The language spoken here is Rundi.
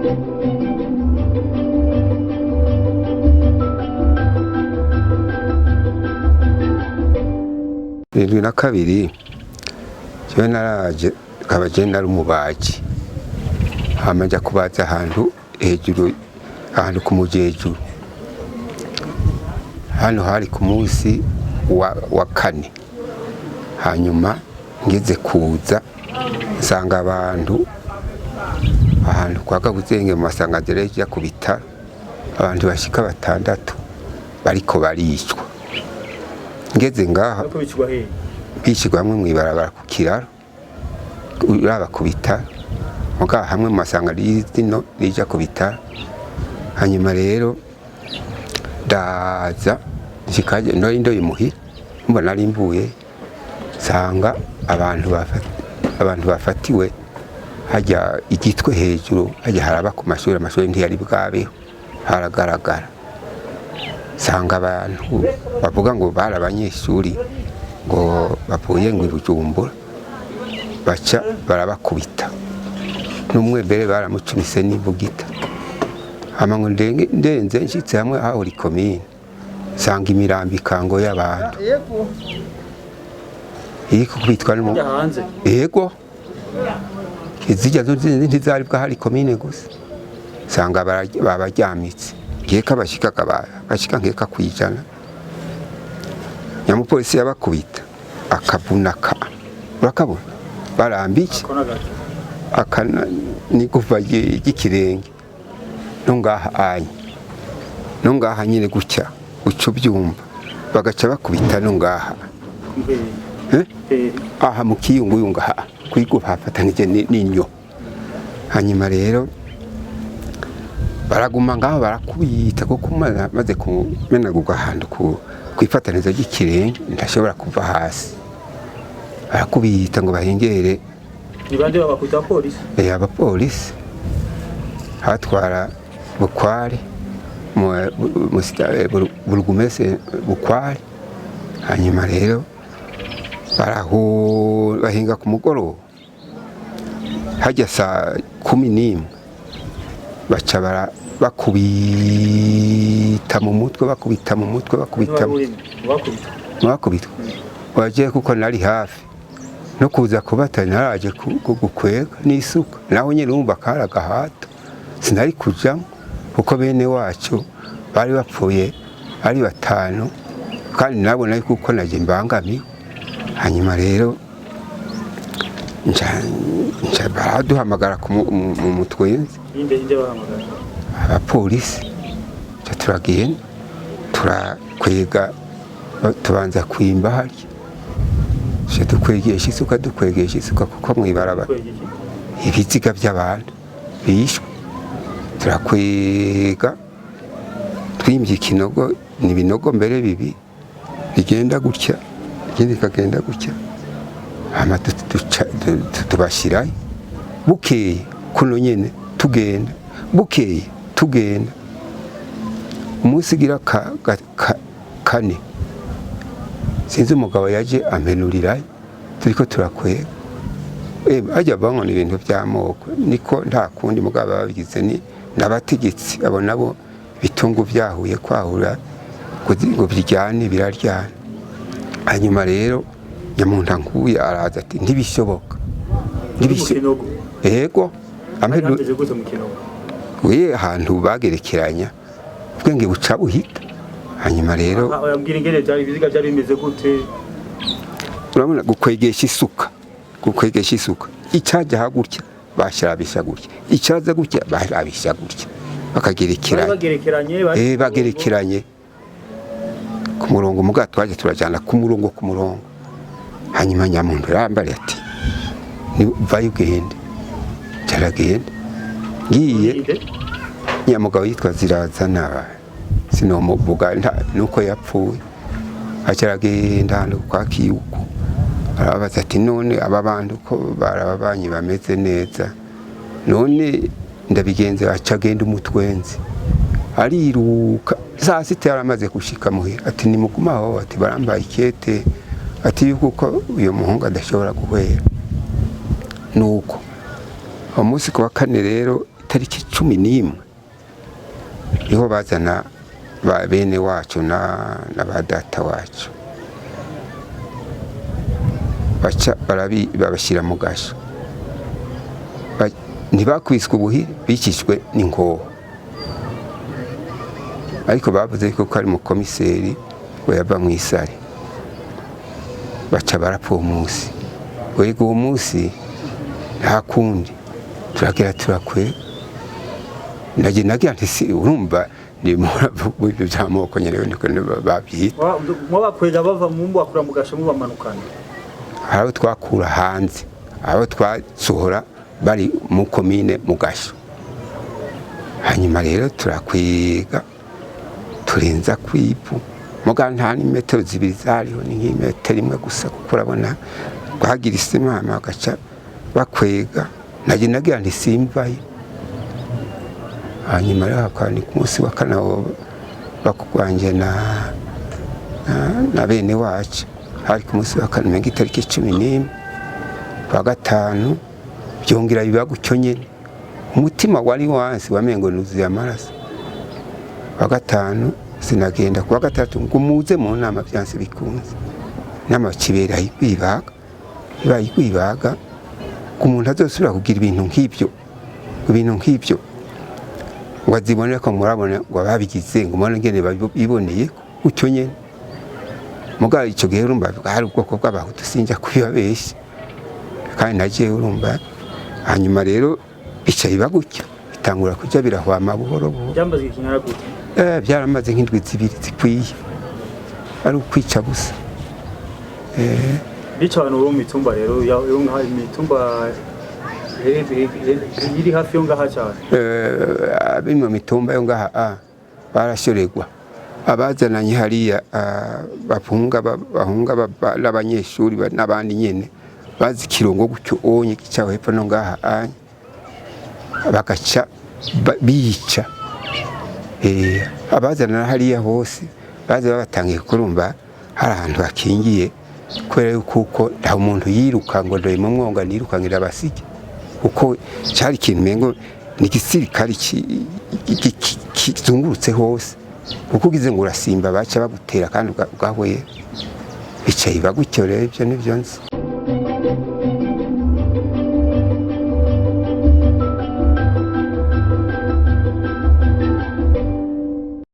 72 jewe naraje, nkaba jewe nari umubaji, hama nja kubaza ahantu hejuru, ahantu ku mujejuru. Hano hari ku munsi wa kane. Hanyuma ngeze kuza nsanga abantu ahantu kwa Kaguzenge mu masanganzira yo ku bitaro, abantu bashika batandatu bariko baricwa. Ngeze ngaha Ariko bicirwa hehe? Bicirwa hamwe mw'ibarabara ku kiraro uraba ku bitaro, muga hamwe mu masanganzira rija ku bitaro. Hanyuma rero ndaza nshikaje nari ndoye muhira, mbona nari mvuye, nsanga abantu bafatiwe hajya igitwe hejuru, hajya haraba ku mashuri. Amashuri ntiyari bwabeho, haragaragara. Nsanga abantu bavuga ngo bari abanyeshuri, ngo bavuye ngo i Bujumbura, baca barabakubita, n'umwe mbere baramucumise n'imbugita. Hama ngo ndenze nshitse hamwe hahora ikomine, nsanga imirambo ikango y'abantu iri kubitwa Hajya hanze? Yego, izijya zo zindi ntizari bwahari komine gusa. Nsanga babaryamitse nkeka bashika nkeka kwijana. Nyamupolisi yabakubita akavuna ka urakabona barambike Ako n'agace. Akana n'igufa ry'ikirenge no ngaha anye no ngaha nyine gutya uca ubyumva, bagaca bakubita no ngaha. Hehe? Eh? Hehe? Aha mu kiyunguyungu, aha kwigufa hafatanije n'inyo. Hanyuma rero baraguma ngaho barakubita, kuko maze kumenagurwa ahantu kwifataniza ry'ikirenge ntashobora kuva hasi, barakubita ngo bahengere. Ni bande babakubita? Abapolisi? Abapolisi hatwara Bukware, burugumese Bukware. Hanyuma rero baraho bahinga ku mugoroba, hajya saa 11, baca bakubita mu mutwe, bakubita mu mutwe, bakubita Niba urimo bakubita? Mwakubitwa wagiye, kuko nari hafi no kuza kubata, naraje gukwega n'isuka, naho nyine urumva kari agahato, sinari kujamo kuko bene wacu bari bapfuye ari batanu, kandi nabo nari kuko naje mbangamiwe. Hanyuma rero nca baraduhamagara mu mutwenzi. Inde bahamagara? Abapolisi. Nca turagenda turakwega, tubanza kwimba harya, tuca dukwegesha isuka, dukwegesha isuka kuko mw'ibarabara Kwega iki? Ibiziga by'abantu bishwe. Turakwega, twimbye ikinogo, ni ibinogo mbere bibi bigenda gutya, ikindi kikagenda gutya. Hama tubashirayo bukeye kuno nyene, tugenda bukeye, tugenda umunsi ugira kane, sinzi umugabo yaje ampenurirayo turiko turakwega. Hajya banywa ibintu by'amoko, niko nta kundi mugabo babigize ni n'abategetsi abo nabo, ibitungu byahuye kwahura ngo biryane biraryana. Hanyuma rero nyamuntu nkuye araza ati ntibishoboka. Mu kinogo? Yego. Hari hameze gute mu kinogo? We ahantu bagerekeranya, ubwenge buca buhita. Hanyuma rero Aha, yambwira ingene byari, ibiziga byari bimeze gute? Urabona gukwegesha isuka, gukwegesha isuka, icajya hagutya bashyirabisha gutya, icyaza gutya barabisha gutya, Bari bakagerekeranya. Bagerekeranye bari Bagerekeranye ku murongo, muga twaje turajyana ku murongo, ku murongo. Hanyuma nyamuntu yarambariye ati ni vayo ugende. Caragenda ngiye. Inde? Nyamugabo yitwa Zirazana, sinomuvuga nuko yapfuye. Acaragenda ahantu kwa Kiyuku, arababaza ati none aba bantu ko barababanyi bameze neza, none ndabigenze? Aca agenda umutwenzi, ariruka saa sita yaramaze gushika muhira, ati nimugumaho, ati barambaye ikete, ati yuko uyu muhungu adashobora guhwera. Nuko uwo munsi ku wa kane rero itariki 11 niho bazana ba bene wacu na ba data wacu, baca babashyira mu gasho. Ntibakwiswe ubuhiri, bikishwe n'inkoho, ariko bavuze ko ari umukomiseri ngo yava mu isare, baca barapfa uwo munsi. Wega uwo munsi nta kundi, turagira turakwe nagira nti si urumva ni muri ibyo by'amoko nyine niko babyita. Mwabakwega bava mu mbakura mu gasho mubamanukana? Hari abo twakura hanze, abo twasohora bari mu komine mu gasho. Hanyuma rero turakwega turenza kwivu, muga nta n'imetero 2 zariho, ni nk'imetero 1 gusa, kuko urabona twagira isima, hama bagaca bakwega. Naje nagira nti simvayo. Hanyuma rero hakaba ni ku munsi wa kane, abo bakugwanje na bene wacu, hari ku munsi wa kane, umenga itariki 11 kwa gatanu, byongera biba gutyo nyene. Umutima wari wansi wamengo nuzuye amaraso. Wa gatanu sinagenda, kuwa gatatu ngo muze mu nama, byanse bikunze. Inama kibera kwibaga, ibaye kwibaga ku muntu azosubira kugira ibintu nk'ibyo, ibintu nk'ibyo ngo azibone ko murabona ngo ababigize, ngo mubone ngene babiboneye gutyo nyene. Mugabo ico gihe urumva hari ubwoko bw'abahutu, sinja kubibabesha kandi naje urumva. Hanyuma rero bica biba gutyo, bitangura kuja birahwama buhoro buhoro. Byamaze igihe kingana gute? Byaramaze nk'indwi 2 zikwiye, ari ukwica gusa. Bica abantu bo mu mitumba rero yo ngaha, imitumba iri hafi yo ngaha cyane? Abi mu mitumba yo ngaha barashoregwa, abazananye hariya bahunga bahunga n'abanyeshuri n'abandi nyene bazi ikirongo gutyo onye gicaho hepfo no ngaha anye, bagaca bica. Abazana hariya hose baza babatangiye kurumva hari ahantu hakingiye, kubera yuko uko nta muntu yiruka ngo ndoye mu mwonga nirukangira abasige, kuko cyari ikintu umengo ni igisirikare kizungurutse hose, kuko ugize ngo urasimba baca bagutera kandi ugahwera. Bicaye bagutyo rero, ibyo nibyo nzi.